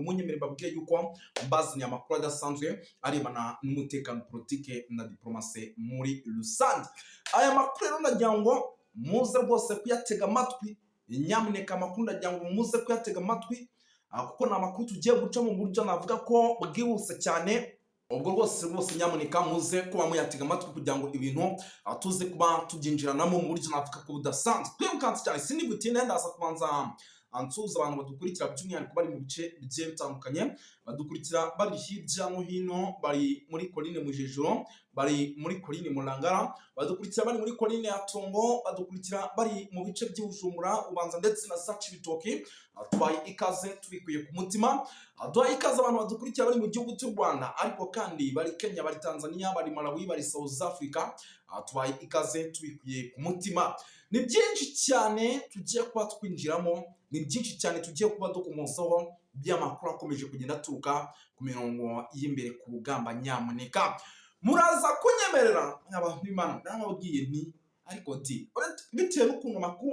Munyemere mbabwire yuko mbazaniye amakuru adasanzwe arebana n'umutekano, politike na diplomasi muri rusange. Aya makuru rero ndagira ngo muze rwose kuyatega amatwi. Nyamuneka, amakuru ndagira ngo muze kuyatega amatwi, kuko ni amakuru tugiye guca mu buryo navuga ko bwihuse cyane. Ubwo rwose rwose nyamuneka muze kuba muyatega amatwi kugira ngo ibintu tuze kuba tubyinjiranamo mu buryo navuga ko budasanzwe. Twirukanse cyane, sindi butinde. Ndaza kubanza nsuhuza abantu badukurikira, by'umwihariko bari mu bice bigiye bitandukanye, badukurikira bari hirya no hino, bari muri colline Mujejuro, bari muri colline Murangara, badukurikira bari muri colline ya Tongo, badukurikira bari mu bice by'i Bujumbura, Ubanza ndetse na za Cibitoki. Tubaye ikaze tubikuye ku mutima. Duhaye ikaze abantu badukurikira bari mu gihugu cy'u Rwanda, ariko kandi bari Kenya, bari Tanzania, bari Malawi, bari South Africa. Tubaye ikaze tubikuye ku mutima. Ni byinshi cyane tugiye kuba twinjiramo, ni byinshi cyane tugiye kuba dukomozaho by'amakuru akomeje kugenda aturuka ku mirongo y'imbere ku rugamba. Nyamuneka muraza kunyemerera, abantu b'Imana, narababwiye nti ariko di bitewe n'ukuntu amakuru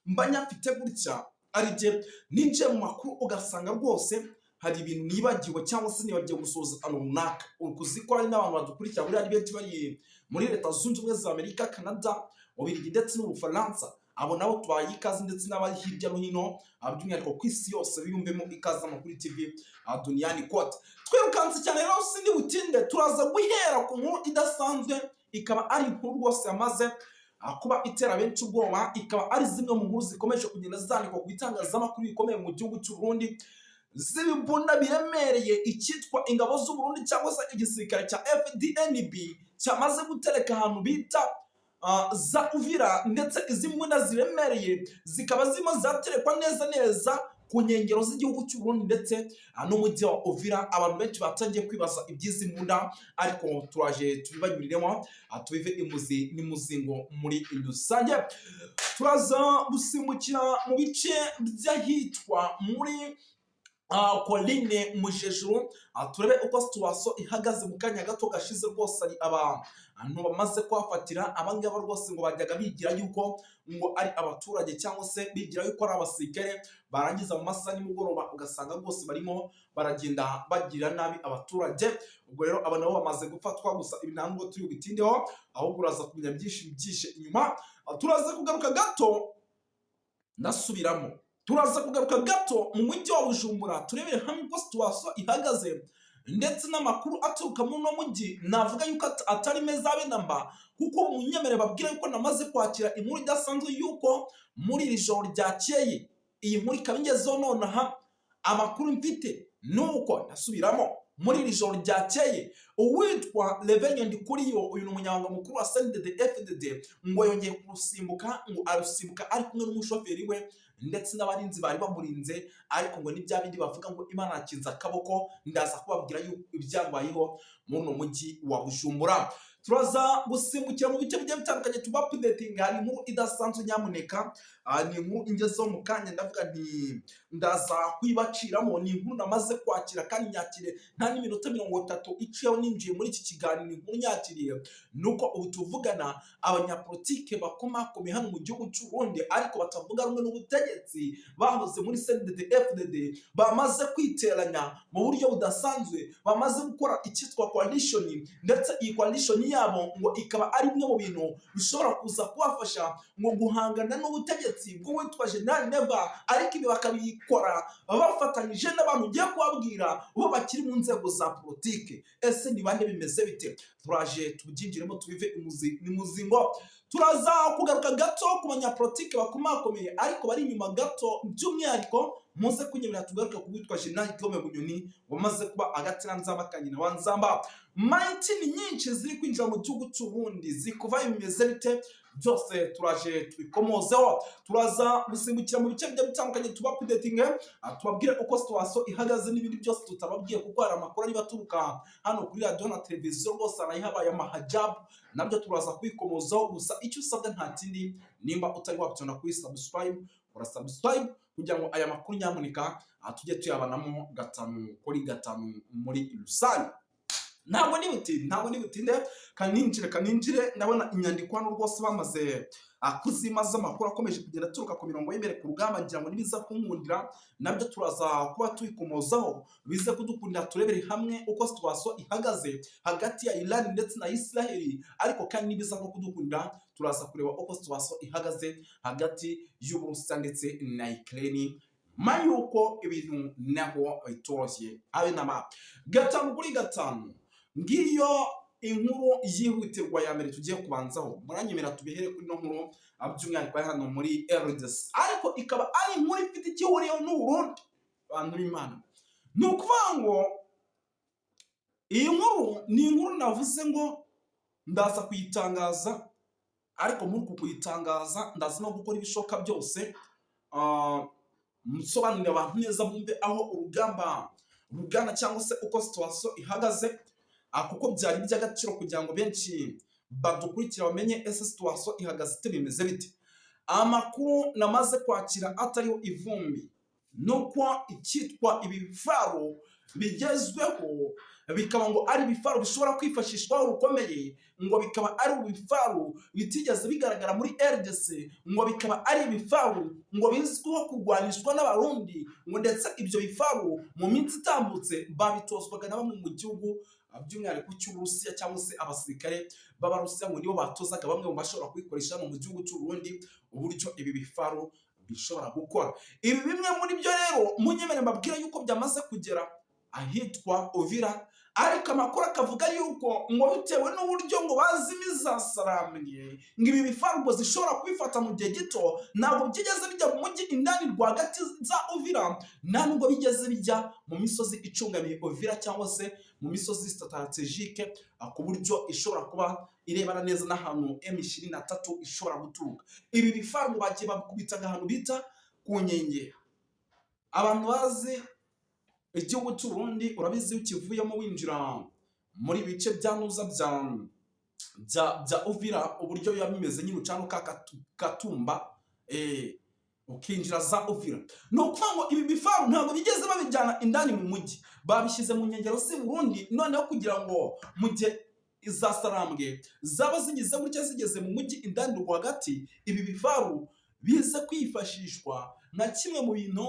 mba nyafite gutya, ari jye ninjiye mu makuru ugasanga rwose hari ibintu nibagiwe cyangwa se nibagiwe gusoza ahantu runaka. Uzi ko hari n'abantu badukurikira buriya ari benshi bari muri Leta Zunze Ubumwe za Amerika, Canada, Ububirigi ndetse n'Ubufaransa. Abo nabo tubaye ikaze, ndetse n'abari hirya no hino, by'umwihariko ku isi yose, biyumvemo ikaze Amakuru TV duniyani kote. Twirukanse cyane rero, sindi butinde. Turaza guhera ku nkuru idasanzwe, ikaba ari inkuru rwose yamaze kuba itera benshi ubwoba, ikaba ari zimwe mu nkuru zikomeje kugenda zandikwa ku bitangazamakuru bikomeye mu gihugu cy'u Burundi, z'ibibunda biremereye icyitwa ingabo z'u Burundi cyangwa se igisirikare cya FDNB cyamaze gutereka ahantu bita za Uvira, ndetse izi mbunda ziremereye zikaba zirimo ziraterekwa neza neza ku nkengero z'igihugu cy'u Burundi ndetse n'umujyi wa Uvira. Abantu benshi batangiye kwibaza iby'izi mbunda, ariko turaje tubibanyuriremo, tubive imuzi n'imuzingo muri rusange. Turaza gusimbukira mu bice by'ahitwa muri colline Mujejuru, turebe uko situation ihagaze. Mu kanya gato gashize rwose hari abantu bamaze kuhafatira. Abangaba rwose ngo bajyaga bigira yuko ngo ari abaturage cyangwa se bigira yuko ari abasirikare, barangiza mu masaha nimugoroba ugasanga rwose barimo baragenda bagirira nabi abaturage. Ubwo rero aba nabo bamaze gufatwa. Gusa ibi nta nubwo turi bubitindeho, ahubwo uraza kumenya byinshi byishe inyuma. Turaza kugaruka gato, ndasubiramo, turaza kugaruka gato mu mujyi wa Bujumbura, turebere hamwe uko situation ihagaze ndetse n'amakuru aturuka muri uno mujyi navuga yuko atari meza abe namba, kuko munyemere babwira yuko namaze kwakira inkuru idasanzwe yuko muri iri joro ryakeye, iyi nkuru ikaba ingezeho nonaha. Amakuru mfite ni uko, ndasubiramo, muri iri joro ryakeye uwitwa Reverien Ndikuriyo, uyu ni umunyamabanga mukuru wa CNDD FDD, ngo yongeye kurusimbuka, ngo arusimbuka ari kumwe n'umushoferi we ndetse n'abarinzi bari bamurinze, ariko ngo ni bya bindi bavuga ngo Imana yakinze akaboko. Ndaza kubabwira yuko ibyabayeho muri uno mujyi wa Bujumbura. Turaza gusimbukira mu bice bigiye bitandukanye tuba updating. Hari inkuru idasanzwe, nyamuneka, ni inkuru ingezeho mu kanya, ndavuga nti ndaza kuyibaciramo. Ni inkuru namaze kwakira kandi nyakire nta n'iminota 30 iciyeho ninjiye muri iki kiganiro. Inkuru nyakiriye ni uko ubu tuvugana abanyapolitike bakomakomeye hano mu gihugu cy'u Burundi ariko batavuga rumwe n'ubutegetsi, bahoze muri CNDD FDD, bamaze kwiteranya mu buryo budasanzwe, bamaze gukora icyitwa coalition, ndetse iyi coalition yabo ngo ikaba ari bimwe mu bintu bishobora kuza kubafasha ngo guhangana n'ubutegetsi bw'uwitwa General Neva, ariko ibi bakabikora bafatanyije n'abantu ugiye kubabwira bo bakiri mu nzego za politike. Ese ni bande? Bimeze bite? Turaje tubyinjiremo, tubive imuzi n'imuzingo. Turaza kugaruka gato ku banyapolitike bakomakomeye ariko bari inyuma gato. By'umwihariko muze kunyemerera tugaruke ku witwa General Guillaume Bunyoni wamaze kuba agatiranzamba ka nyina wa Nzamba. Mayitini nyinshi ziri kwinjira mu gihugu cy'u Burundi ziri kuva, bimeze bite? Byose turaje tubikomozeho. Turaza gusimbukira mu bice bigiye bitandukanye, tuba updating, tubabwire uko situation ihagaze n'ibindi byose tutababwiye, kuko hari amakuru ari baturuka hano kuri radiyo na televiziyo rwose arayihabaye amahajabu, nabyo turaza kubikomozaho. Gusa icyo usabwa nta kindi, nimba utari wabyona kuri subscribe, ura subscribe kugira ngo aya makuru nyamuneka tujye tuyabanamo gatanu kuri gatanu muri rusange. Ntabwo ni butinde, ntabwo ni butinde. Kaninjire, kaninjire. Ndabona inyandiko hano rwose bamaze Kuzimaza amakuru akomeje kugenda aturuka ku mirongo y'imbere ku rugamba, ngira ngo nibiza kunkundira nabyo turaza kuba tubikomozaho, bize kudukundira turebere hamwe uko situation ihagaze hagati ya Iran ndetse na Israel. Ariko kandi nibiza no kudukundira turaza kureba uko situation ihagaze hagati y'Uburusiya ndetse na Ukraine, nyuma yuko ibintu naho bitoroshye abe nama 5 kuri 5. Ngiyo inkuru yihutirwa ya mbere tugiye kubanzaho. Muranyemera tubihere kuri ino nkuru, by'umwihariko hano muri RDC, ariko ikaba ari inkuru ifite icyo ihuriyeho n'Uburundi. Bantu b'Imana, ni ukuvuga ngo iyi nkuru ni inkuru navuze ngo ndaza kuyitangaza, ariko muri uku kuyitangaza ndaza no gukora ibishoboka byose nsobanurira abantu neza bumve aho urugamba rugana cyangwa se uko situation ihagaze, kuko byari iby'agaciro kugira ngo benshi badukurikira bamenye ese situation ihagaze ite, bimeze bite. Amakuru namaze kwakira atariho ivumbi nuko icyitwa ibifaro bigezweho, bikaba ngo ari ibifaru bishobora kwifashishwa aho rukomeye, ngo bikaba ari ibifaru bitigeze bigaragara muri RDC, ngo bikaba ari ibifaru ngo bizwiho kurwanishwa n'Abarundi, ngo ndetse ibyo bifaru mu minsi itambutse babitozwaga na bamwe mu gihugu, by'umwihariko cy'Uburusiya, cyangwa se abasirikare b'Abarusiya, ngo nibo batozaga bamwe mu bashobora kubikoresha hano mu gihugu cy'u Burundi uburyo ibi bifaru bishobora gukora. Ibi bimwe muri byo rero munyemere mbabwira yuko byamaze kugera ahitwa Uvira, ariko amakuru akavuga yuko ngo bitewe n'uburyo ngo bazimiza Sarambwe, ngo ibi bifaru ngo zishobora kubifata mu gihe gito. Ntabwo byigeze bijya mu mujyi indani rwagati za Uvira, nta nubwo bigeze bijya mu misozi icungamiye Uvira cyangwa se mu misozi stratégique, ku buryo ishobora kuba irebana neza n'ahantu M23 ishobora guturuka. Ibi bifaru ngo bagiye babikubitaga ahantu bita ku nkengero. Abantu bazi igihugu cy'u Burundi, urabizi, iyo ukivuyemo winjira muri bice bya Nuza bya Uvira, uburyo biba bimeze nyine, ucana ka Katumba, ukinjira za Uvira. Ni ukuvuga ngo ibi bifaru ntabwo bigeze babijyana indani mu mujyi, babishyize mu nkengero z'i Burundi, noneho kugira ngo mu gihe iza Sarambwe zaba zigize gutya zigeze mu mujyi indani rwagati, ibi bifaru bize kwifashishwa nka kimwe mu bintu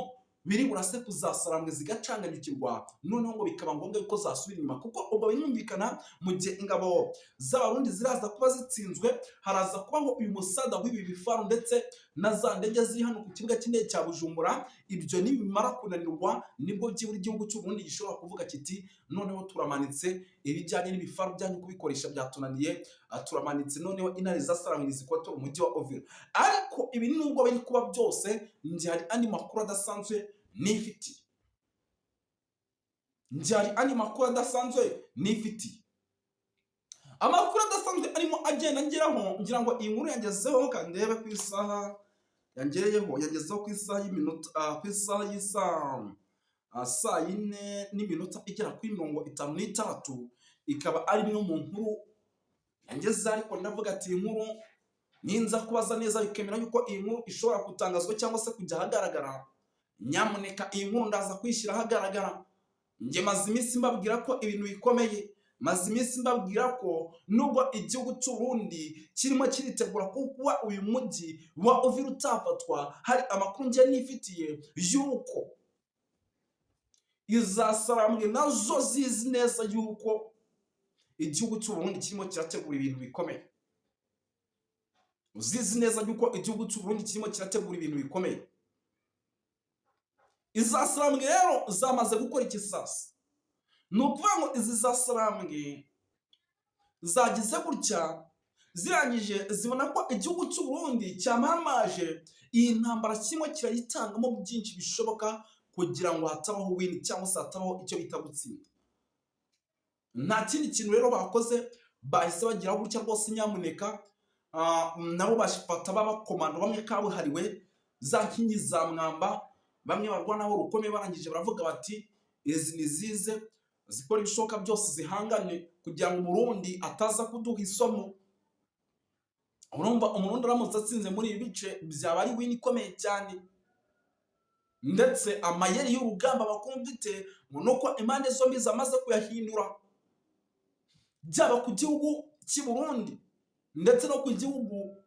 biri burase kuzasarambwe zigacanganyukirwa, noneho ngo bikaba ngombwa yuko zasubira inyuma, kuko ubwo birumvikana mu gihe ingabo z'Abarundi ziraza kuba zitsinzwe, haraza kubaho uyu musada w'ibi bifaru ndetse na za ndege ziri hano ku kibuga cy'indege cya Bujumbura. Ibyo nibimara kunanirwa, nibwo byibura igihugu cy'u Burundi gishobora kuvuga kiti: "Noneho turamanitse, ibijyanye n'ibifaru byanyu kubikoresha byatunaniye, turamanitse, noneho intare zasarambwe zikotora umujyi wa Uvira." Ariko ibi nubwo biri kuba byose, njye hari andi makuru adasanzwe nifitiye, njye hari andi makuru adasanzwe nifitiye, amakuru adasanzwe arimo agenda ngeraho. Ngira ngo iyi nkuru yangezeho, kandi ndebe ku isaha yangereyeho. Yangezeho ku isaha y'iminota, ku isaha y'isaa saa 4 n'iminota igera kuri 56, ikaba ari imwe mu nkuru yangezeho. Ariko ndavuga ati iyi nkuru ninza kubaza neza bikemera yuko iyi nkuru ishobora gutangazwa cyangwa se kujya ahagaragara, nyamuneka iyi nkuru ndaza kuyishyira ahagaragara. Njye maze iminsi mbabwira ko ibintu bikomeye, maze iminsi mbabwira ko nubwo igihugu cy'u Burundi kirimo kiritegura kuba uyu mujyi wa Uvira utafatwa, hari amakuru njye nifitiye yuko izasarambwe nazo zizi neza yuko igihugu cy'u Burundi kirimo kirategura ibintu bikomeye, zizi neza yuko igihugu cy'u Burundi kirimo kirategura ibintu bikomeye. Izasarambwe rero zamaze gukora ikisasa. Ni ukuvuga ngo izi zasarambwe zagize gutya, zirangije zibona ko igihugu cy'u Burundi cyamamaje iyi ntambara, kirimo kirayitangamo byinshi bishoboka kugira ngo hatabaho win cyangwa se hatabaho icyo bita gutsinda. Nta kindi kintu rero bakoze, bahise bagira gutya rwose, nyamuneka, nabo bafata b'abakomando bamwe kabuhariwe, za nkingi za mwamba, bamwe barwanaho rukomeye. Barangije baravuga bati: "Izi ni zize zikora ibishoboka byose zihangane kugira ngo Umurundi ataza kuduha isomo." Urumva, Umurundi aramutse atsinze muri ibi bice byaba ari win ikomeye cyane. Ndetse amayeri y'urugamba bakumvite ngo nuko impande zombi zamaze kuyahindura, byaba ku gihugu cy'i Burundi ndetse no ku gihugu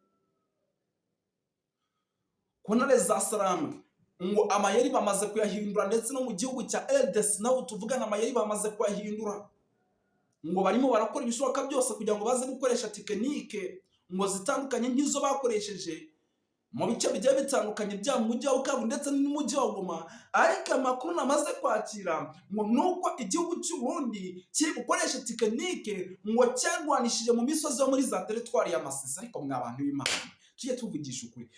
Ku ntare za Sarambwe ngo amayeri bamaze kuyahindura, ndetse no mu gihugu cya RDC naho tuvugana amayeri bamaze kuyahindura. Ngo barimo barakora ibishoboka byose kugira ngo baze gukoresha technique ngo zitandukanye nk'izo bakoresheje mu bice bigiye bitandukanye, byaba mu mujyi wa Bukavu ndetse n'umujyi wa Goma. Ariko amakuru namaze kwakira ngo ni uko igihugu cy'u Burundi kiri gukoresha technique ngo cyarwanishije mu misozi yo muri za teritwari ya Masisi. Ariko mwa bantu b'Imana, tujye tuvugisha ukuri.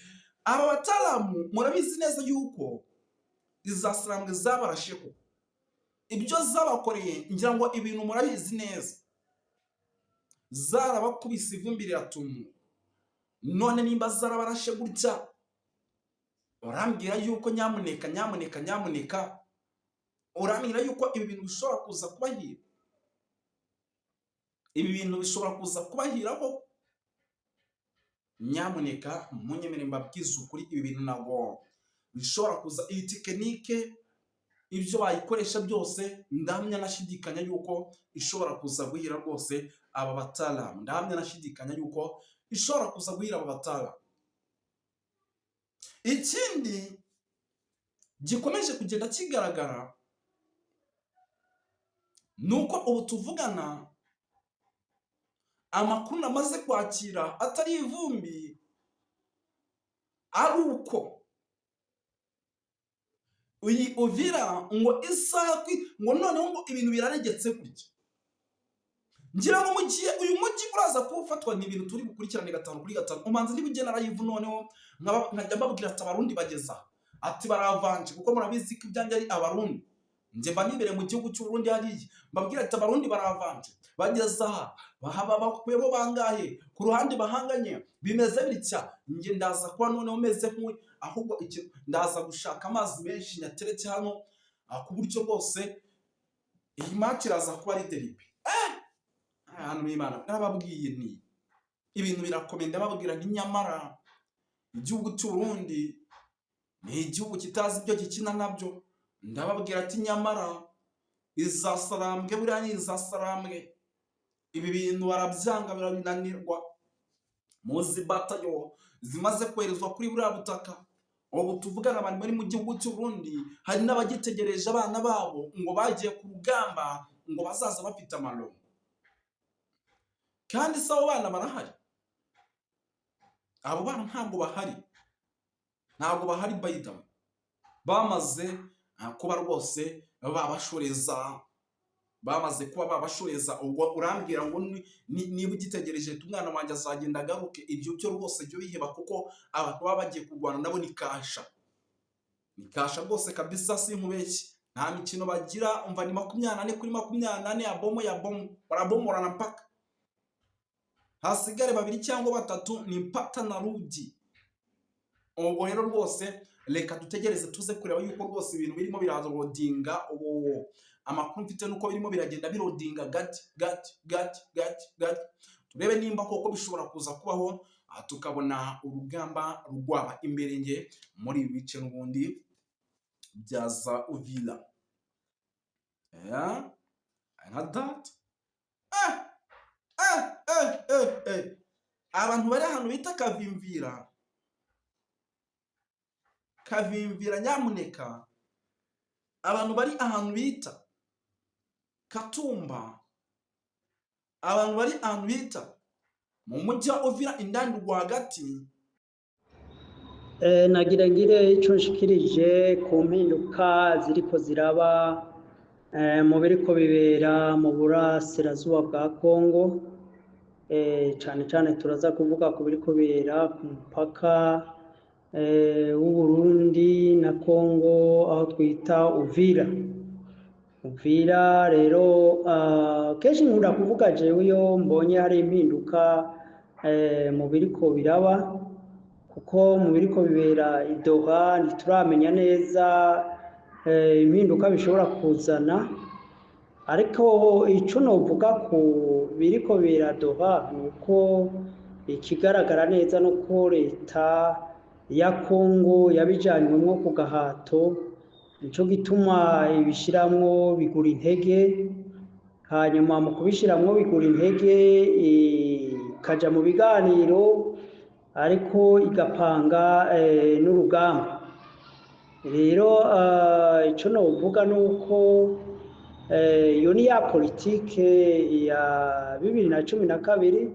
Aba bataramu murabizi neza yuko iza Sarambwe zabarashe koko. Ibyo zabakoreye, ngira ngo ibintu murabizi neza, zarabakubise ivumbi riratumuka. None nimba zarabarashe gutya, urambwira yuko nyamuneka, nyamuneka, nyamuneka, urambwira yuko ibi bintu bishobora kuza kubahira? Ibi bintu bishobora kuza kubahiraho? Nyamuneka munyemere mbabwize ukuri, ibi bintu ntabwo bishobora kuza. Iyi technique, ibyo bayikoresha byose, ndahamya nashidikanya yuko ishobora kuza guhira rwose aba bataramu. Ndahamya nashidikanya yuko ishobora kuza guhira aba bataramu. Ikindi gikomeje kugenda kigaragara ni uko ubu tuvugana, amakuru namaze kwakira atari ivumbi, ari uko iyi Uvira ngo isaha ngo noneho ngo ibintu biraregetse gutya. Ngira ngo mu gihe uyu mujyi uraza kuba ufatwa, ni ibintu turi bukurikirane gatanu kuri gatanu. Umanza niba ugena live noneho nkajya mbabwira ati: "Abarundi bageza," ati: "Baravanje," kuko murabizi ko ibyanjye ari Abarundi. Njye mba nibereye mu gihugu cy'u Burundi hariya, mbabwira ati: "Abarundi baravanje, bageze aha, bahaba bakuyemo bangahe ku ruhande bahanganye, bimeze bitya." Njye ndaza kuba noneho meze nk'uyu, ahubwo ndaza gushaka amazi menshi nyateretse hano, ku buryo bwose iyi match iraza kuba ari derby. Ahantu b'Imana, narababwiye nti ibintu birakomeye. Ndababwira nti nyamara igihugu cy'u Burundi ni igihugu kitazi ibyo gikina nabyo. Ndababwira ati nyamara izasarambwe, buriya ni izasarambwe, ibi bintu barabyanga, birabinanirwa. Muzi batayo zimaze koherezwa kuri buriya butaka. Ubu tuvugana, abantu bari mu gihugu cy'u Burundi, hari n'abagitegereje abana babo ngo bagiye ku rugamba, ngo bazaza bafite amarongo. Kandi se abo bana barahari? Abo bana ntabwo bahari, ntabwo bahari. By the way, bamaze kuba rwose babashoreza, bamaze kuba babashoreza. Ubwo urambwira ngo niba ugitegereje umwana wanjye azagenda agaruke, ibyo byo rwose jya biheba, kuko abantu baba bagiye kurwana nabo ni kasha, ni kasha rwose kabisa, sinkubeshye, nta mikino bagira. Umva, ni 24/24, ya bomo ya bomo, barabomorana mpaka hasigare babiri cyangwa batatu, ni mpata na rugi. Ubwo rero rwose reka dutegereze tuze kureba yuko rwose ibintu birimo birarodinga. Ubu amakuru mfite nuko birimo biragenda birodinga gake gake gake gake gake. Turebe nimba koko bishobora kuza kubaho, tukabona urugamba rwaba imberenge muri ibi bice n'ubundi bya za Uvira. Yeah, nka that. Eh, eh, eh, eh. Abantu bari ahantu bita Kavimvira, Kavimvira, nyamuneka, abantu bari ahantu bita Katumba, abantu bari ahantu bita mu mujyi wa Uvira indani rwagati. Nagira ngire ico nshikirije ku mpinduka ziriko ziraba mu biriko bibera mu burasirazuba bwa Kongo. Cane cane turaza kuvuga ku biriko bibera ku mupaka w'Uburundi na Kongo, aho twita Uvira. Uvira rero, kenshi nkunda kuvuga jewe iyo mbonye hari impinduka mu biriko biraba, kuko mu biriko bibera i Doha ntituramenya neza impinduka bishobora kuzana. Ariko ico novuga ku biriko bibera Doha ni uko ikigaragara neza nuko leta ya Kongo yabijanywemwo ku gahato. Nico gituma ibishiramwo bigura intege. Hanyuma mu kubishiramwo bigura intege, ikaja mu biganiro. ariko igapanga n'urugamba. Rero ico novuga nuko iyo ni ya politike ya 2012,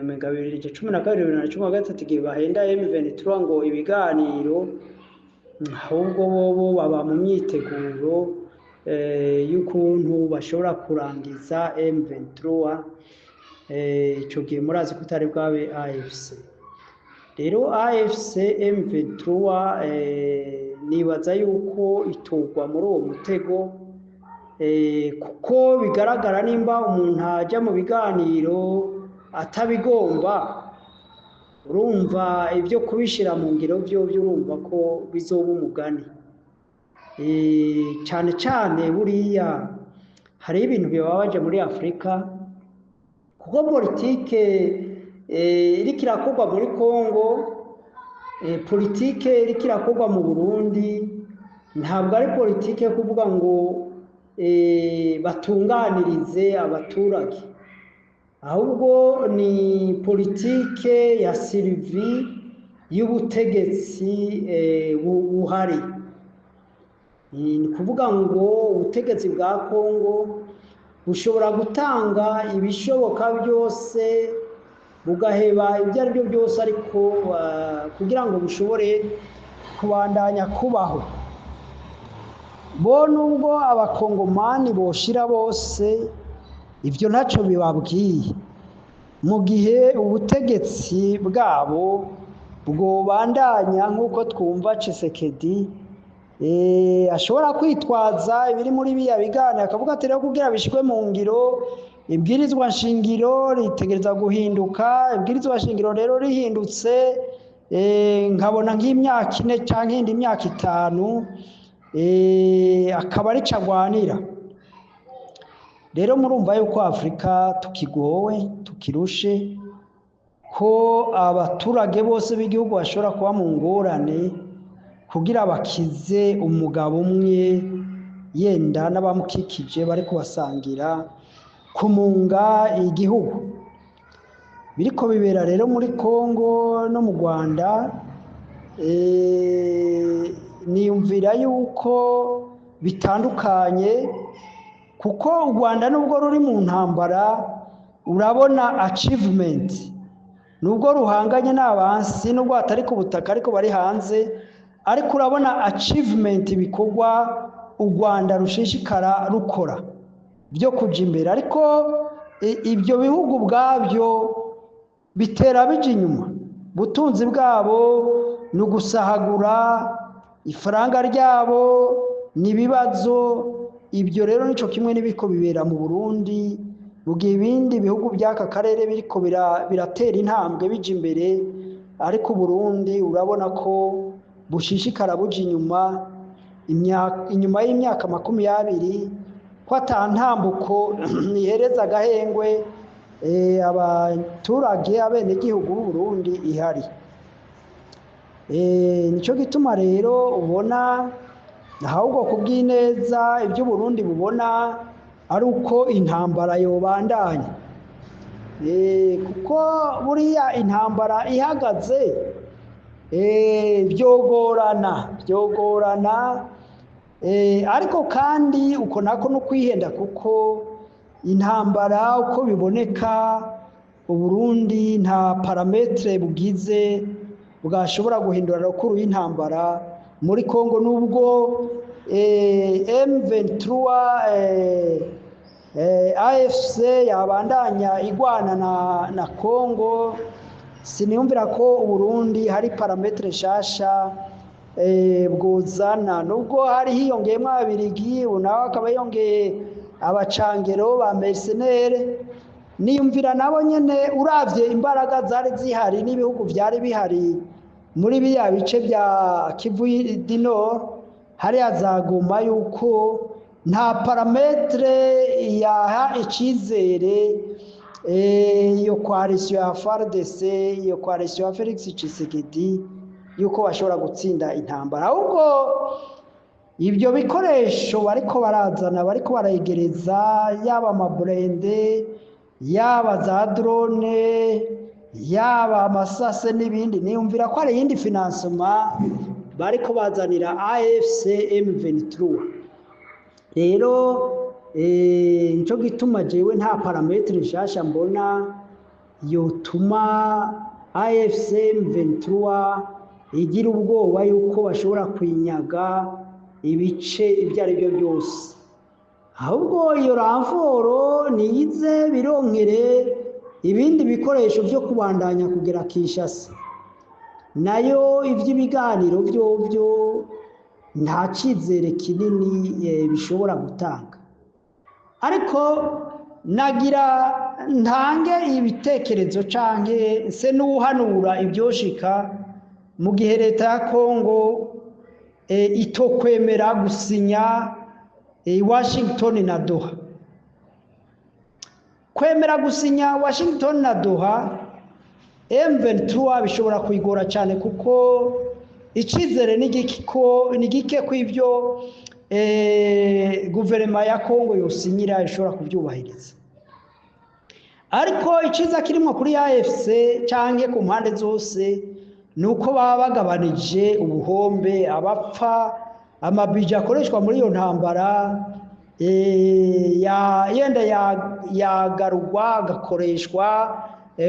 umenga 2012, 2013, igihe bahenda M23 ngo ibiganiro, ahubwo bobo baba mu myiteguro y'ukuntu bashobora kurangiza M23. Ico gihe murazi ko utari bwabe AFC. Rero AFC M23 nibaza yuko itogwa muri uwo mutego, kuko bigaragara nimba umuntu ajya mu biganiro atabigomba, urumva ibyo kubishira mu ngiro byo urumva ko bizoba umugani. Cyane cyane buriya hari ibintu bibabaje muri Afurika, kuko politike iriko irakorwa muri Congo, politike iriko irakorwa mu Burundi, ntabwo ari politike yo kuvuga ngo batunganirize abaturage, ahubwo ni politike ya survie y'ubutegetsi buhari. Ni kuvuga ngo ubutegetsi bwa Congo bushobora gutanga ibishoboka byose, bugaheba ibyo ari byo byose, ariko kugira ngo bushobore kubandanya kubaho. Bo nubwo abakongomani boshira bose, ibyo ntacyo bibabwiye mu gihe ubutegetsi bwabo bwobandanya, nk'uko twumva Tshisekedi ashobora kwitwaza ibiri muri biriya biganiro, akavuga ati rero kugira bishyirwe mu ngiro, ibwirizwa nshingiro ritegereza guhinduka. Ibwirizwa nshingiro rero rihindutse, nkabona nk'imyaka 4 cyangwa indi myaka 5, akaba arico agwanira. Rero murumva yuko Afurika tukigowe, tukirushe, ko abaturage bose b'igihugu bashobora kuba mu ngorane kugira bakize umugabo umwe, yenda n'abamukikije bari kubasangira kumunga igihugu. Biriko bibera rero muri Congo no mu Rwanda. Niyumvira yuko bitandukanye, kuko u Rwanda nubwo ruri mu ntambara, urabona achievement, nubwo ruhanganye n'abansi, nubwo hatari ku butaka ariko bari hanze, ariko urabona achievement, ibikorwa u Rwanda rushishikara rukora byo kuja imbere. Ariko ibyo bihugu ubwabyo bitera bija inyuma. Ubutunzi bwabo ni ugusahagura, ifaranga ryabo ni ibibazo. Ibyo rero nico kimwe n'ibiko bibera mu Burundi, mu gihe ibindi bihugu by'aka karere biriko biratera intambwe bija imbere, ariko Burundi urabona ko bushishikara buja inyuma, inyuma y'imyaka 20, ko ata ntambuko ihereza agahengwe abaturage, abenegihugu b'u Burundi ihari. Nico gituma rero ubona ahubwo kubw'ineza ibyo Burundi bubona ari uko intambara yobandanya, kuko buriya intambara ihagaze byogorana, ariko kandi uko nako no kwihenda, kuko intambara uko biboneka Uburundi nta paramètre bugize bwashobora guhindura rukuru y'intambara muri Congo, nubwo M23 AFC yabandanya igwana na Congo. Siniyumvira ko Uburundi hari paramètre nshasha bwozana, nubwo hari hiyongeyemo Ababirigi, ubu nawe akaba yongeye abacangero ba mercenaires. Niyumvira nabo nyene, uravye imbaraga zari zihari n'ibihugu vyari bihari muri biriya bice bya Kivu du Nord, hariya za Goma, yuko nta paramètre yaha icizere iyo coalition ya FARDC, iyo coalition ya Felix Tshisekedi, yuko bashobora gutsinda intambara. Ahubwo ibyo bikoresho bariko barazana, bariko barayegereza, yaba amaburende, yaba za drone. Yaba amasase n'ibindi, niyumvira ko hari iyindi financement bariko bazanira AFC M23. Rero nico gituma jewe nta paramètre nshasha mbona yotuma AFC M23 igira ubwoba yuko bashobora kwinyaga ibice ibyo ari byo byose. Ahubwo iyo renfort niyize bironkere ibindi bikoresho byo kubandanya kugera Kinshasa. Nayo iby'ibiganiro byo nta cyizere kinini bishobora gutanga. Ariko nagira ntange ibitekerezo canke se n'uhanura ibyoshika mu gihe leta ya Kongo itokwemera gusinya Washington na Doha. Kwemera gusinya Washington na Doha, M23 bishobora kuyigora cyane, kuko icizere ni gike ko ibyo guverinoma ya Kongo yosinyira ishobora kubyubahiriza. Ariko iciza kirimo kuri AFC canke ku mpande zose ni uko baba bagabanije ubuhombe, abapfa, amabije akoreshwa muri iyo ntambara yenda yagarurwa agakoreshwa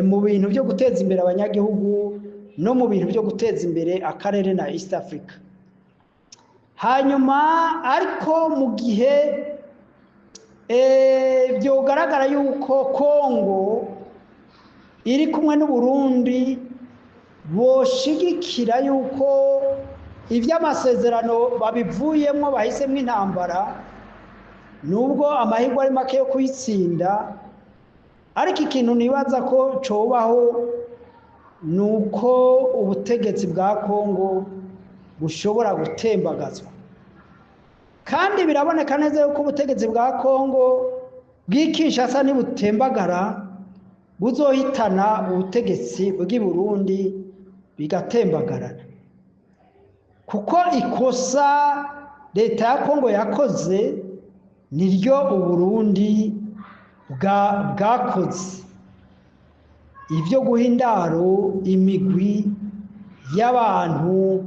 mu bintu byo guteza imbere abanyagihugu no mu bintu byo guteza imbere akarere na East Africa. Hanyuma ariko mu gihe byogaragara yuko Kongo iri kumwe n'u Burundi boshigikira yuko iby'amasezerano babivuyemo bahisemo intambara, nubwo amahirwe ari make yo kuyitsinda, ariko ikintu nibaza ko cobaho ni uko ubutegetsi bwa Kongo bushobora gutembagazwa. Kandi biraboneka neza yuko ubutegetsi bwa Kongo bw'i Kinshasa nibutembagara buzohitana ubutegetsi bw'i Burundi bigatembagarana, kuko ikosa leta ya Kongo yakoze niryo Uburundi bwakoze, ibyo guha indaro imigwi y'abantu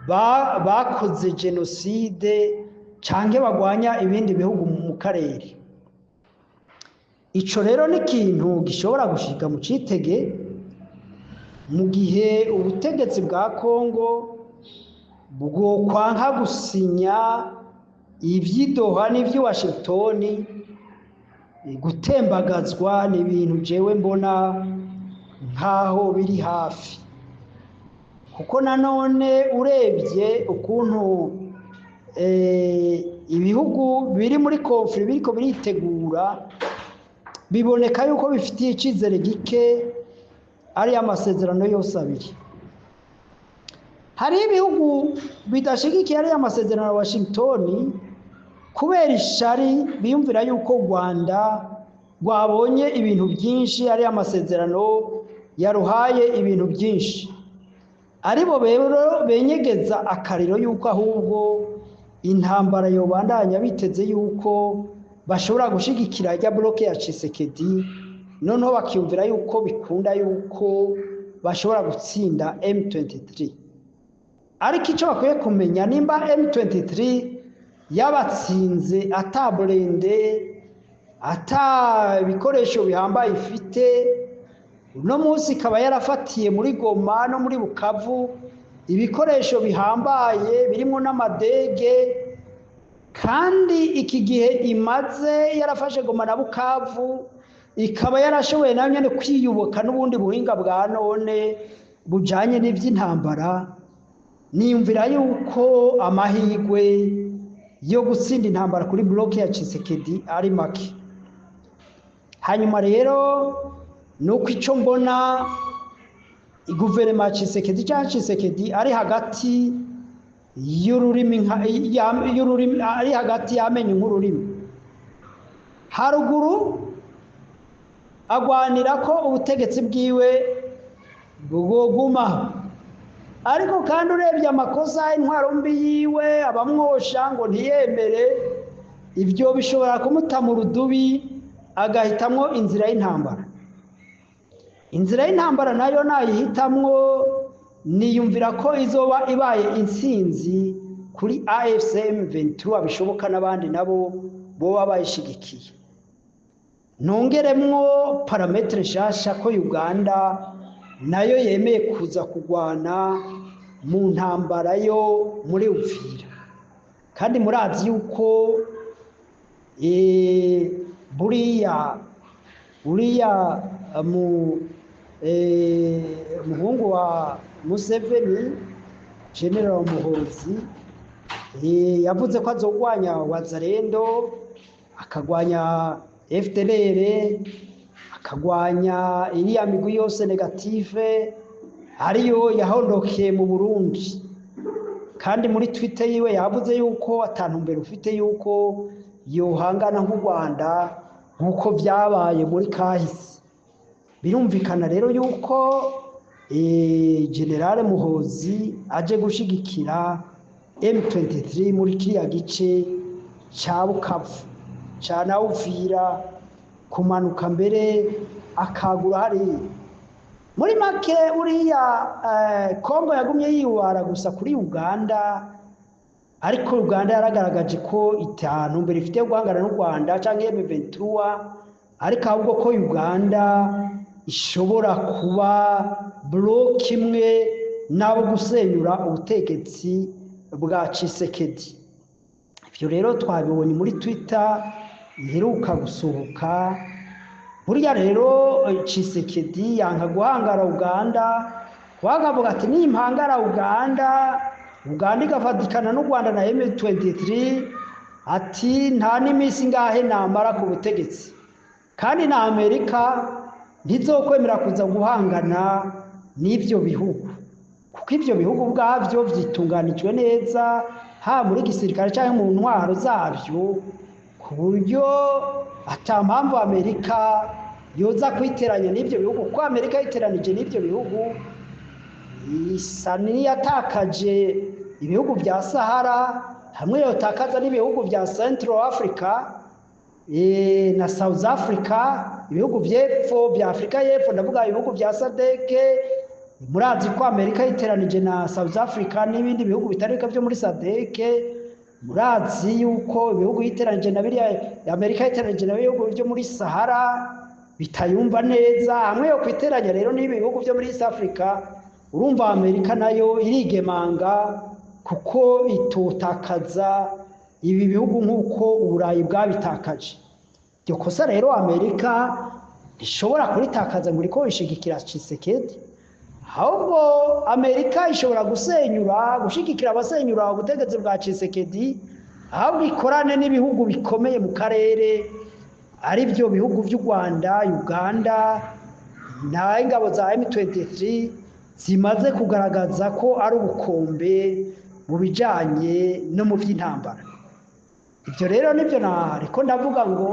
bakoze jenoside canke bagwanya ibindi bihugu mu karere. Ico rero ni ikintu gishobora gushika mu citege mu gihe ubutegetsi bwa Kongo bwokwanka gusinya ivy'i Doha n'ivy'i Washington. Gutembagazwa ni ibintu jewe mbona nkaho biri hafi, kuko nanone urebye ukuntu ibihugu biri muri conflit biriko biritegura, biboneka yuko bifitiye icizere gike ari amasezerano yose abiri. Hari ibihugu bidashigikiye ariya masezerano ya Washington kubera ishari, biyumvira yuko u Rwanda rwabonye ibintu byinshi, ariya masezerano yaruhaye ibintu byinshi, aribo rero benyegeza akariro yuko ahubwo intambara yobandanya, biteze yuko bashobora gushigikira rya bloc ya Tshisekedi, noneho bakiyumvira yuko bikunda yuko bashobora gutsinda M23. Ariko icyo bakwiye kumenya, nimba M23 yabatsinze ata blindé, ata ibikoresho bihambaye ifite, uno munsi ikaba yarafatiye muri Goma no muri Bukavu ibikoresho bihambaye birimo n'amadege, kandi iki gihe imaze yarafashe Goma na Bukavu ikaba yarashoboye nayo nyene kwiyubaka n'ubundi buhinga bwa none bujanye n'ivy'intambara, niyumvira yuko amahirwe yo gutsinda intambara kuri bloc ya Tshisekedi ari make. Hanyuma rero nuko ico mbona, guverinoma ya Tshisekedi cyangwa Tshisekedi ari hagati y'ururimi y'ururimi, ari hagati y'amenyo nk'ururimi. Haruguru agwanira ko ubutegetsi bwiwe bwogumaho, ariko kandi urebye amakosa, intwaro mbi yiwe, abamwosha ngo ntiyemere, ibyo bishobora kumuta mu rudubi agahitamwo inzira y'intambara. Inzira y'intambara nayo nayihitamwo, niyumvira ko izoba ibaye intsinzi kuri AFC M23, bishoboka n'abandi nabo boba bayishigikiye. Nongeremwo paramètre nshasha ko Uganda nayo yemeye kuza kugwana mu ntambara yo muri Uvira, kandi murazi yuko buriya uriya mu muhungu wa Museveni, General Muhozi, yavuze ko azogwanya Wazalendo, akagwanya FDLR, akagwanya iriya migwi yose négative ariyo yahondokeye mu Burundi. Kandi muri Twitter yiwe yavuze yuko atantumbero ufite yuko yohangana nk'u Rwanda nk'uko byabaye muri kahise. Birumvikana rero yuko General Muhozi aje gushigikira M23 muri kiriya gice ca Bukavu, ca na Uvira, kumanuka mbere akagura hariya. Muri make, uriya Kongo yagumye yiwara gusa kuri Uganda, ariko Uganda yaragaragaje ko itanu mbere ifite guhangana n'u Rwanda canke M23, ariko ahubwo ko Uganda ishobora kuba bloc imwe nabo gusenyura ubutegetsi bwa Tshisekedi. Ivyo rero twabibonye muri Twitter iheruka gusohoka. Burya rero Tshisekedi yanka guhangara Uganda, wakavuga ati: "Nimpangara Uganda, Uganda igafatikana n'u Rwanda na M23," ati "nta n'iminsi ngahe namara ku butegetsi, kandi na Amerika ntizokwemera kuza guhangana n'ibyo bihugu, kuko ibyo bihugu ubwabyo vyitunganijwe neza, haba muri gisirikare cyangwa mu ntwaro zabyo, ku buryo ata mpamvu Amerika yoza kwiteranya n'ibyo bihugu, kuko Amerika yiteranije n'ibyo bihugu isa n'iyatakaje ibihugu bya Sahara, hamwe yotakaza n'ibihugu bya Central Africa na South Africa, ibihugu by'epfo bya Afurika y'Epfo, ndavuga ibihugu bya SADC." Murazi ko Amerika yiteranije na South Africa n'ibindi bihugu bitari bike byo muri SADC. Murazi yuko ibihugu yiteranije na biriya, Amerika yiteranije na bihugu byo muri Sahara bitayumva neza. Hamwe yo kwiteranya rero n'ibi bihugu byo muri East Africa, urumva Amerika nayo irigemanga, kuko itotakaza ibi bihugu nk'uko Uburayi bwabitakaje. Iryo kosa rero Amerika ntishobora kuritakaza ngo iriko ishigikira Tshisekedi. Ahubwo Amerika ishobora gusenyura, gushigikira abasenyura ubutegetsi bwa Tshisekedi, ahubwo ikorane n'ibihugu bikomeye mu karere, ari byo bihugu by'u Rwanda, Uganda na ingabo za M23 zimaze kugaragaza ko ari ubukombe mu bijanye no mu by'intambara. Ibyo rero nibyo nariko ndavuga ngo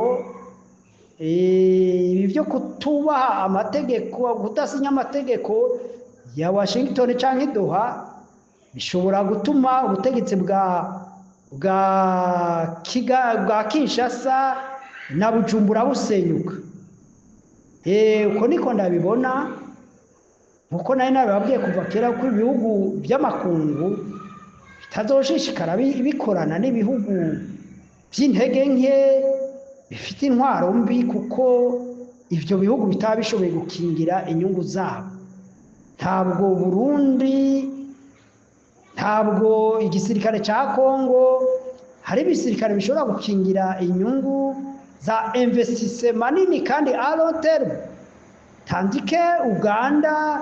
ibi byo kutubaha amategeko, kudasinya amategeko ya Washington canke Doha, bishobora gutuma ubutegetsi bwa Kinshasa na Bujumbura busenyuka. Uko niko ndabibona, nkuko nari nabibabwiye kuva kera ko ibihugu by'amakungu bitazoshishikara bikorana n'ibihugu by'intege nke bifite intwaro mbi, kuko ibyo bihugu bitaba bishoboye gukingira inyungu zabo. Ntabwo Burundi, ntabwo igisirikare cya Kongo, hari ibisirikare bishobora gukingira inyungu za investissement manini kandi à long terme, tandis que Uganda,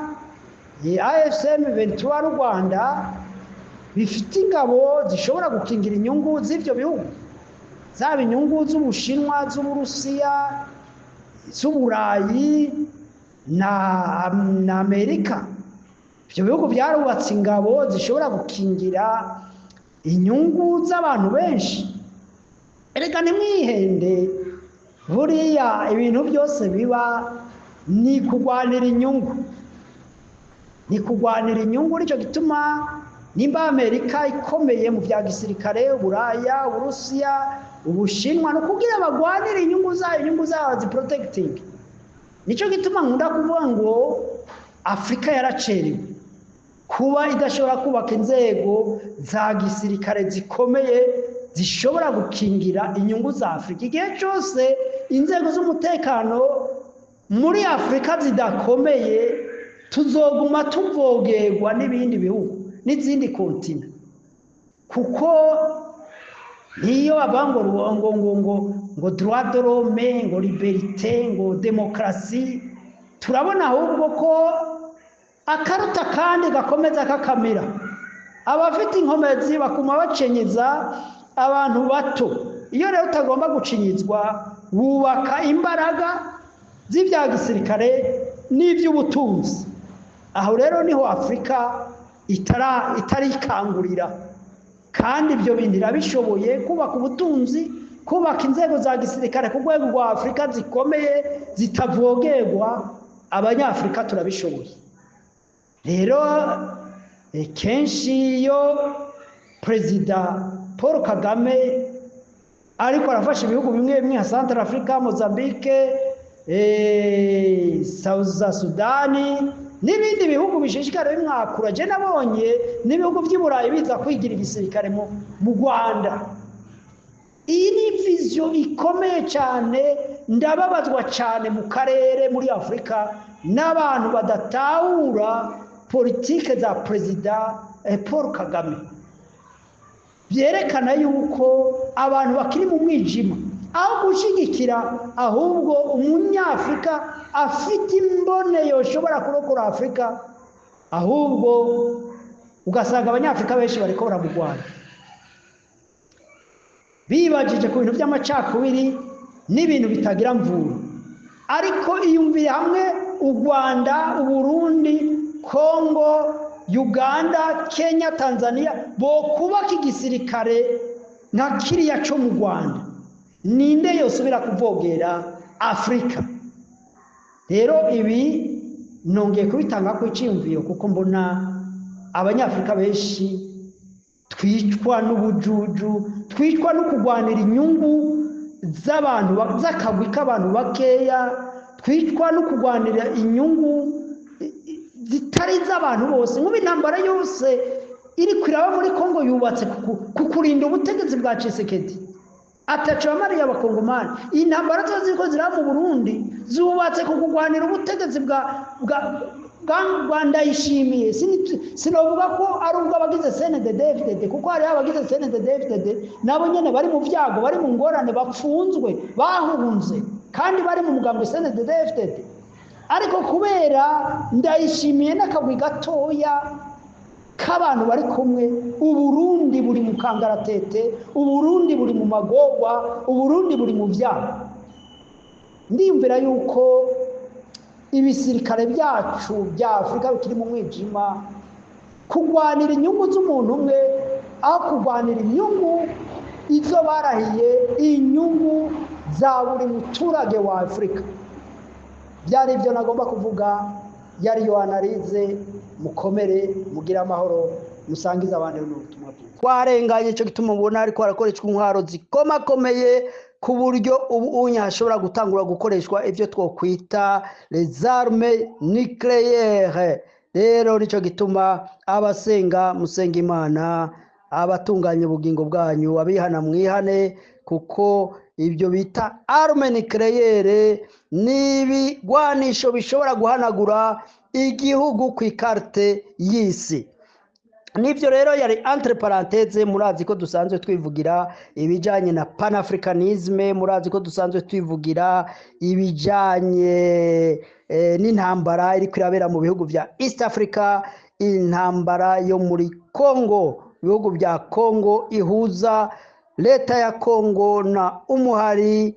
AFC M23 n'u Rwanda bifite ingabo zishobora gukingira inyungu z'ivyo bihugu, zaba inyungu z'Ubushinwa, z'Uburusiya, z'Uburayi na Amerika. Ibyo bihugu byarubatse ingabo zishobora gukingira inyungu z'abantu benshi. Erega ntimwihende, buriya ibintu byose biba ni kurwanira inyungu, ni kurwanira inyungu. Nicyo gituma nimba Amerika ikomeye mu bya gisirikare, Uburaya, Uburusiya, Ubushinwa, ni ukugira bagwanire inyungu zayo, inyungu zabo ziprotecting. Nicyo gituma nkunda kuvuga ngo Afurika yaracerewe kuba idashobora kubaka inzego za gisirikare zikomeye zishobora gukingira inyungu za Afurika. Igihe cyose inzego z'umutekano muri Afurika zidakomeye, tuzoguma tuvogerwa n'ibindi bihugu n'izindi kontina, kuko nk'iyo bavuga ngo ngo ngo ngo ngo droit de l'homme, ngo liberté, ngo demokarasi, turabona ahubwo ko akaruta kandi gakomeza kakamira. Abafite inkomezi bakuma bacenyeza abantu bato. Iyo rero utagomba gucinyizwa, wubaka imbaraga z'ibya gisirikare n'iby'ubutunzi. Aho rero niho Afurika itarikangurira, kandi ibyo bintu irabishoboye: kubaka ubutunzi, kubaka inzego za gisirikare ku rwego rwa Afurika zikomeye zitavogerwa. Abanyafurika turabishoboye. Rero kenshi iyo Perezida Paul Kagame ariko arafasha ibihugu bimwe bimwe nka Central Africa, Mozambique, South Sudani n'ibindi bihugu bishishikara bimwakura, je nabonye n'ibihugu by'i Burayi biza kwigira igisirikare mu Rwanda. Iyi ni vision ikomeye cyane. Ndababazwa cyane mu karere, muri Afurika, n'abantu badatahura politike za Perezida Paul Kagame. Byerekana yuko abantu bakiri mu mwijima, aho gushyigikira ahubwo Umunyafurika afite imbone yoshobora kurokora Afurika, ahubwo ugasanga Abanyafurika benshi bariko baramurwanya, bibajije ku bintu by'amacakubiri n'ibintu bitagira mvura. Ariko iyumviye hamwe u Rwanda, Uburundi, Kongo, Uganda, Kenya, Tanzania bokubaka igisirikare nka kiriya cyo mu Rwanda, ninde yosubira kuvogera Afurika? Rero ibi nongeye kubitanga ku icyiyumviro, kuko mbona Abanyafurika benshi twicwa n'ubujuju, twicwa no kurwanira inyungu z'abantu, z'akagwi k'abantu bakeya, twicwa no kurwanira inyungu zitari iz'abantu bose. Nk'ubu intambara yose iri kwiraba muri Kongo yubatse ku kurinda ubutegetsi bwa Tshisekedi, ataco yamariye Abakongomani. Intambara zose ziriko ziraba mu Burundi zubatse ku kurwanira ubutegetsi bwa Ndayishimiye. Sinovuga ko ari ubwo abagize CNDD-FDD, kuko hariho abagize CNDD-FDD nabo nyene bari mu vyago, bari mu ngorane, bapfunzwe, bahunze, kandi bari mu mugambwe CNDD-FDD. Ariko kubera Ndayishimiye n'akagwi gatoya k'abantu bari kumwe, Uburundi buri mu kangaratete, Uburundi buri mu magorwa, Uburundi buri mu vyago. Ndiyumvira yuko ibisirikare byacu bya Afurika bikiri mu mwijima, kurwanira inyungu z'umuntu umwe aho kurwanira inyungu izo barahiye, inyungu za buri muturage wa Afurika. Byari ibyo nagomba kuvuga, yari yo analyse. Mukomere, mugire amahoro, musangize abandi n'ubutumwa bwiza. Twarenganye. Icyo gituma ubona ariko harakoreshwa intwaro zikomakomeye, ku buryo ubu unya hashobora gutangura gukoreshwa ibyo twokwita les armes nucléaires. Rero nicyo gituma abasenga musenga Imana, abatunganya ubugingo bwanyu, abihana mwihane, kuko ibyo bita arme nucléaire ni ibigwanisho bishobora guhanagura igihugu ku ikarite y'isi. Nibyo rero yari entre parenthèse. Murazi ko dusanzwe twivugira ibijanye na panafricanisme, murazi ko dusanzwe twivugira ibijanye n'intambara iriko irabera mu bihugu vya East Africa, intambara yo muri Congo, ibihugu bya Congo ihuza leta ya Congo na umuhari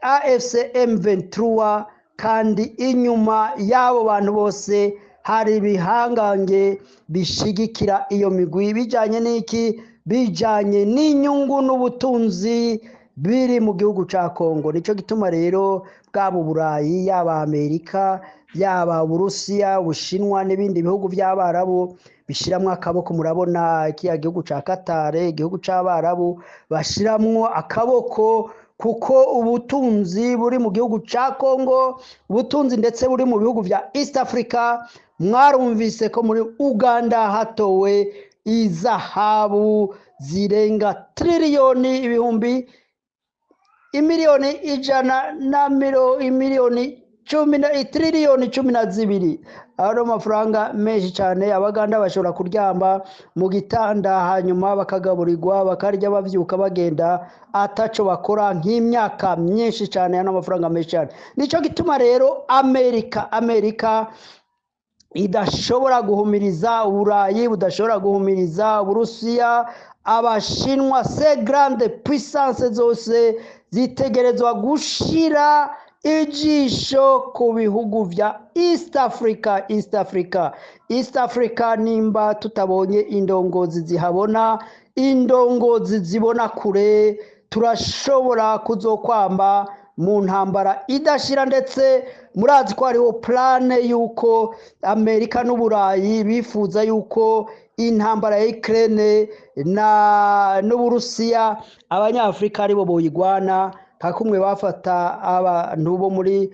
AFC M23, kandi inyuma y'abo bantu bose hari ibihangange bishigikira iyo migwi. Bijanye n'iki? Bijanye n'inyungu n'ubutunzi biri mu gihugu ca Kongo. Nico gituma rero bwaba Uburayi, yaba Amerika, yaba Uburusiya, Ubushinwa n'ibindi bihugu by'Abarabu bishiramwo akaboko. Murabona kiriya gihugu ca Qatar, igihugu c'Abarabu, bashiramwo akaboko. Kuko ubutunzi buri mu gihugu ca Congo, ubutunzi ndetse buri mu bihugu vya East Africa. Mwarumvise ko muri Uganda hatowe izahabu zirenga triliyoni ibihumbi imiliyoni ijana na imiliyoni cumi na triliyoni 12. Ari amafaranga menshi cyane. Abaganda bashobora kuryama mu gitanda, hanyuma bakagaburirwa, bakarya, bavyuka bagenda ataco bakora nk'imyaka myinshi cyane. Ano amafaranga menshi cyane. Nico gituma rero Amerika idashobora guhumiriza Uburayi, budashobora guhumiriza Uburusiya, Abashinwa. Ces grandes puissances zose zitegerezwa gushira ijisho ku bihugu vya East Africa, East Africa, East Africa. Nimba tutabonye indongozi zihabona, indongozi zibona kure, turashobora kuzokwamba mu ntambara idashira. Ndetse murazi ko hariho plan y'uko Amerika n'Uburayi bifuza y'uko intambara ya Ukraine na n'Uburusiya Abanyafurika aribo boyigwana, nka kumwe bafata abantu bo muri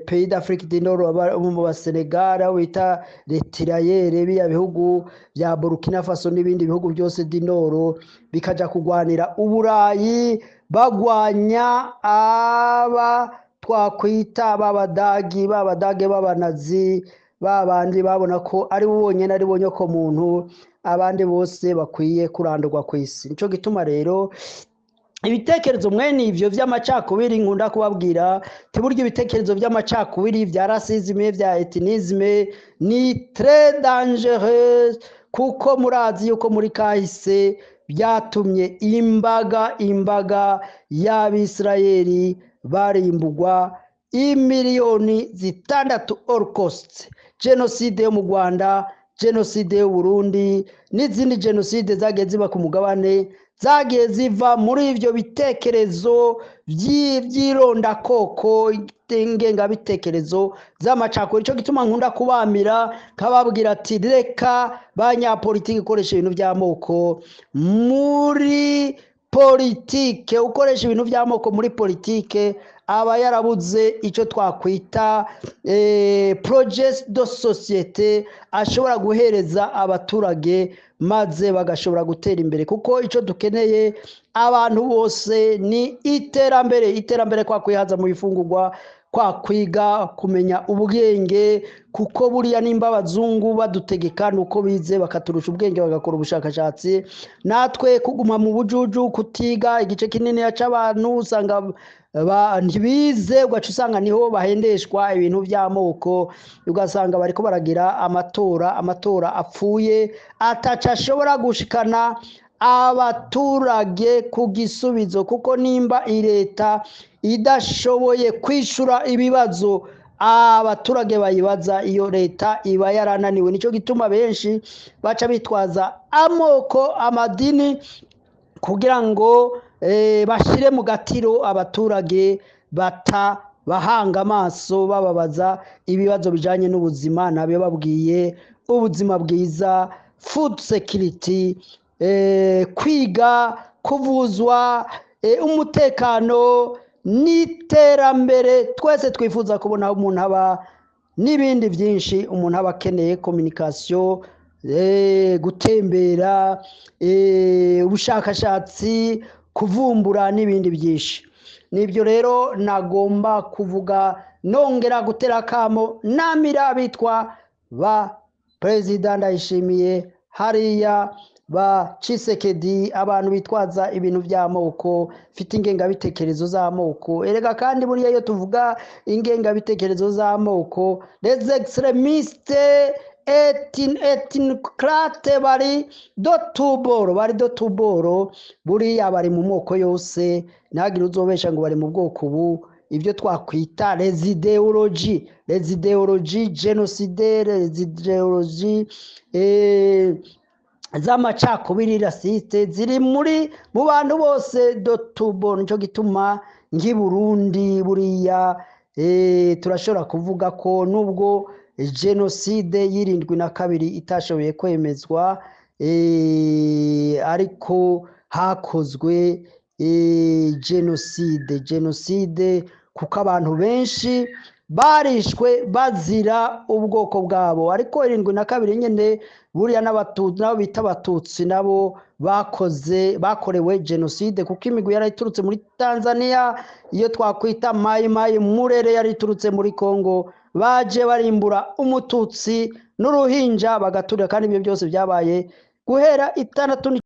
pays d'Afrique du Nord, mu Basenegal, aho bita les tirailleurs, biya bihugu bya Burkina Faso n'ibindi bihugu byose du Nord bikaja kugwanira Uburayi, bagwanya aba twakwita b'Abadagi, b'Abadage b'Abanazi, babandi babona ko ari bo bonyene, ari bo nyoko muntu, abandi bose bakwiye kurandurwa ku isi. Nico gituma rero ibitekerezo mwene ivyo vy'amacakubiri nkunda kubabwira tiburya ibitekerezo vy'amacakubiri, vya racisme, vya ethnisme ni très dangereux, kuko murazi yuko muri kahise byatumye imbaga y'Abisirayeli barimbugwa, imiliyoni 6, holocauste, jenoside yo mu Rwanda, jenoside y'u Burundi n'izindi jenoside zagiye ziba ku mugabane, zagiye ziva muri ivyo bitekerezo vy'irondakoko, ingengabitekerezo z'amacakubiri. Ico gituma nkunda kubamira, nkababwira ati: "Reka banyapolitiki ikoresha ibintu by'amoko muri politike." Ukoresha ibintu by'amoko muri politike aba yarabuze icyo twakwita projet de société ashobora guhereza abaturage, maze bagashobora gutera imbere, kuko icyo dukeneye abantu bose ni iterambere. Iterambere kwa kwihaza mu bifungurwa, kwa kwiga, kumenya ubwenge, kuko buriya nimba abazungu badutegeka nuko bize bakaturusha ubwenge, bagakora ubushakashatsi. Natwe kuguma mu bujuju, kutiga, igice kinini c'abantu usanga ntibize, ugaca usanga niho bahendeshwa ibintu by'amoko, ugasanga bariko baragira amatora apfuye, ataca ashobora gushikana abaturage ku gisubizo, kuko nimba leta idashoboye kwishura ibibazo abaturage bayibaza, iyo leta iba yarananiwe. Nicyo gituma benshi baca bitwaza amoko, amadini, kugira ngo bashire mu gatiro abaturage, bata bahanga amaso bababaza ibibazo bijanye n'ubuzima. Nabyo babwiye ubuzima bwiza, food security, kwiga, kuvuzwa, umutekano n'iterambere twese twifuza kubona aho umuntu aba, n'ibindi byinshi umuntu aba akeneye, communication, gutembera, ubushakashatsi, kuvumbura n'ibindi byinshi. Nibyo rero nagomba kuvuga, nongera gutera akamo namira abitwa ba Perezida Ndayishimiye hariya, ba Tshisekedi, abantu bitwaza ibintu by'amoko, mfite ingengabitekerezo z'amoko. Erega kandi buriya iyo tuvuga ingengabitekerezo z'amoko, les extrémistes ethnocrates bari de tous bords, bari de tous bords. Buriya bari mu moko yose, ntihagire uzobesha ngo bari mu bwoko ubu. Ibyo twakwita les idéologies génocidaires, les idéologies z'amacakubiri, racistes, ziri mu bantu bose de tous bords. Nico gituma nk'i Burundi buriya turashobora kuvuga ko nubwo jenoside y'72 itashoboye kwemezwa, ariko hakozwe Jenoside, kuko abantu benshi barishwe bazira ubwoko bwabo. Ariko 72 nyine buriya n'Abatutsi nabo bita Abatutsi nabo bakoze, bakorewe jenoside, kuko imigwi yari iturutse muri Tanzania, iyo twakwita Mayi Mayi Murere, yari iturutse muri Congo, baje barimbura Umututsi n'uruhinja bagaturira. Kandi ibyo byose byabaye guhera 69.